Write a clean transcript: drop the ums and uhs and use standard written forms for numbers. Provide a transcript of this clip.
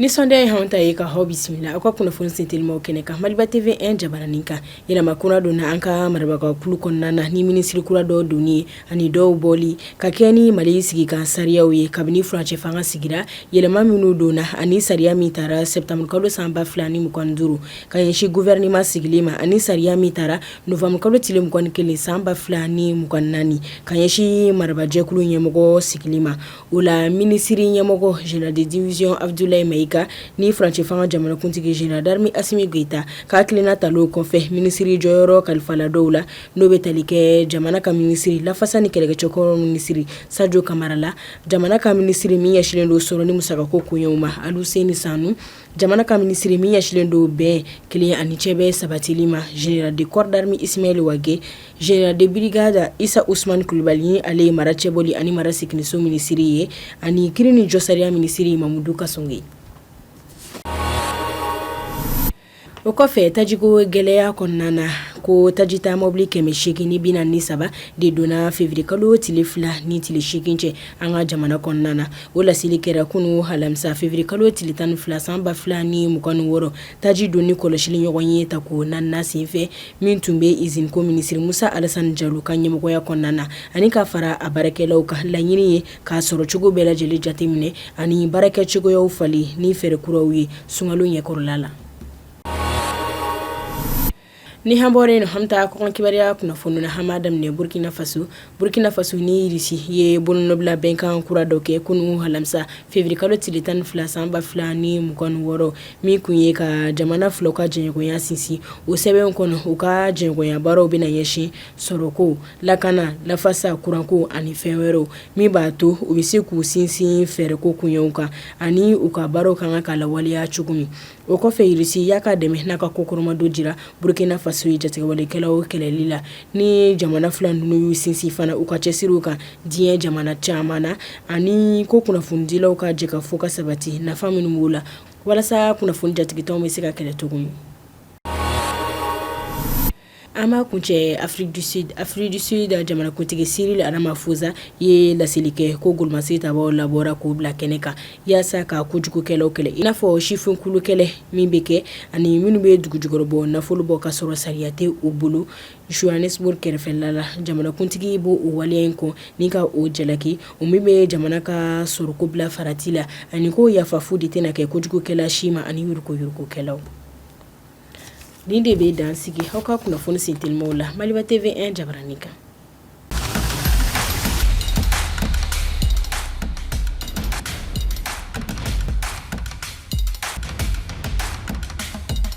Nisɔndiya ye anw ta ye ka aw bisimila aw ka kunnafoni sentelimaw kɛnɛ kan Maliba TV 1 jabaranin kan. Yɛlɛma kura donna an ka marabagaw kulu kɔnɔna na ni minisiri kura dɔw donni ye ani dɔw bɔli ka kɛ ni Mali sigikan sariyaw ye kabini furancɛ fanga sigira. Yɛlɛma minnu donna ani sariya min tara septembre kalo san 2025 ka ɲɛsin gouvernement sigili ma ani sariya min tara novembre kalo tile 21 san 2024 ka ɲɛsin marabajɛkulu ɲɛmɔgɔ sigili ma. O la minisiri ɲɛmɔgɔ général de division Abdoulaye Maïga ni furancɛ fanga jamanakuntigi général d'armée Assimi Goïta ka hakilina taliw kɔfɛ minisiri jɔyɔrɔ kalifala dɔw la, n'o bɛ tali kɛ jamana ka minisiri lafasa ni kɛlɛkɛcɛkɔrɔ minisiri Sadio Camara la, jamana ka minisiri min ɲɛsinnen don sɔrɔ ni musakako koɲɛw ma Aluseni Sanu, jamana ka minisiri min ɲɛsinnen don bɛn kelenya ani cɛbɛn sabatili ma général de corps d'armée Ismaël Wagué, Général de brigade Issa Ousmane Coulibaly, ale ye mara cɛbɔli ani mara seginniso minisiri ye, ani kiiri ni jɔsariya minisiri Mamoudou Kassogué. O kɔfɛ tajiko gɛlɛya kɔnɔna na, ko tajita mɔbili 843 de donna février kalo tile 2 ni tile 8 cɛ an ka jamana kɔnɔna na. O laseli kɛra kunun alamisa février kalo tile 12 san 2026 taji donni kɔlɔsili ɲɔgɔnye tako naaninan senfɛ min tun bɛ usine ko minisiri Musa Alasani Jalo ka ɲɛmɔgɔya kɔnɔna na ani ka fara a baarakɛlaw kan. Laɲini ye k'a sɔrɔ cogo bɛɛ lajɛlen jateminɛ ani baarakɛcogoyaw falen ni fɛɛrɛ kuraw ye sunkalo ɲɛkɔrɔla la. Ni an bɔra yen, an bɛ taa kɔkan kibaruya kunnafoni na. An b'a daminɛ Burkina Faso. Burkina Faso ni Irisi ye bolonɔbila bɛnkan kura dɔ kɛ kunun alamisa février kalo tile 12 san 2026, min kun ye ka jamana filaw ka jɛɲɔgɔnya sinsin. O sɛbɛn kɔnɔ, u ka jɛɲɔgɔnya baaraw bɛna ɲɛsin sɔrɔko, lakana, lafasa, kuranko ani fɛn wɛrɛw min b'a to u bɛ se k'u sinsin fɛɛrɛko koɲɛw kan ani u ka baaraw ka kan ka lawaleya cogo min. O kɔfɛ, Irisi y'a ka dɛmɛ n'a ka kɔkɔrɔmadon jira Burkina Faso ye jatigɛwalekɛlaw kɛlɛli la. Ni jamana fila ninnu y'u sinsin fana u ka cɛsiriw kan diɲɛ jamana caman na, ani ko kunnafonidilaw ka jɛkafɔ ka sabati, nafa minnu b'o la walasa kunnafoni jatigitɔnw bɛ se ka kɛlɛ cogo min. An b'a kuncɛ Afrique du Sud. Afrique du Sud jamanakuntigi Cyril Ramaphosa ye laseli kɛ ko golomasigi tabaw labɔra k'o bila kɛnɛ kan yaasa ka kojugukɛlaw kɛlɛ, i n'a fɔ sifinkulu kɛlɛ min bɛ kɛ ani minnu bɛ dugujukɔrɔbɔ nafolo bɔ ka sɔrɔ sariya tɛ u bolo Johannesburg kɛrɛfɛla la. Jamanakuntigi b'o o waleya in kɔn ni ka o jalaki, o min bɛ jamana ka sɔrɔko bila farati la, ani ko yafa fu de tɛna kɛ kojugukɛla si ma ani yuruguyurugukɛlaw. Nin de bɛ dan sigi aw ka kunnafoni sentelimaw la Maliba TV 1 jabaranin kan.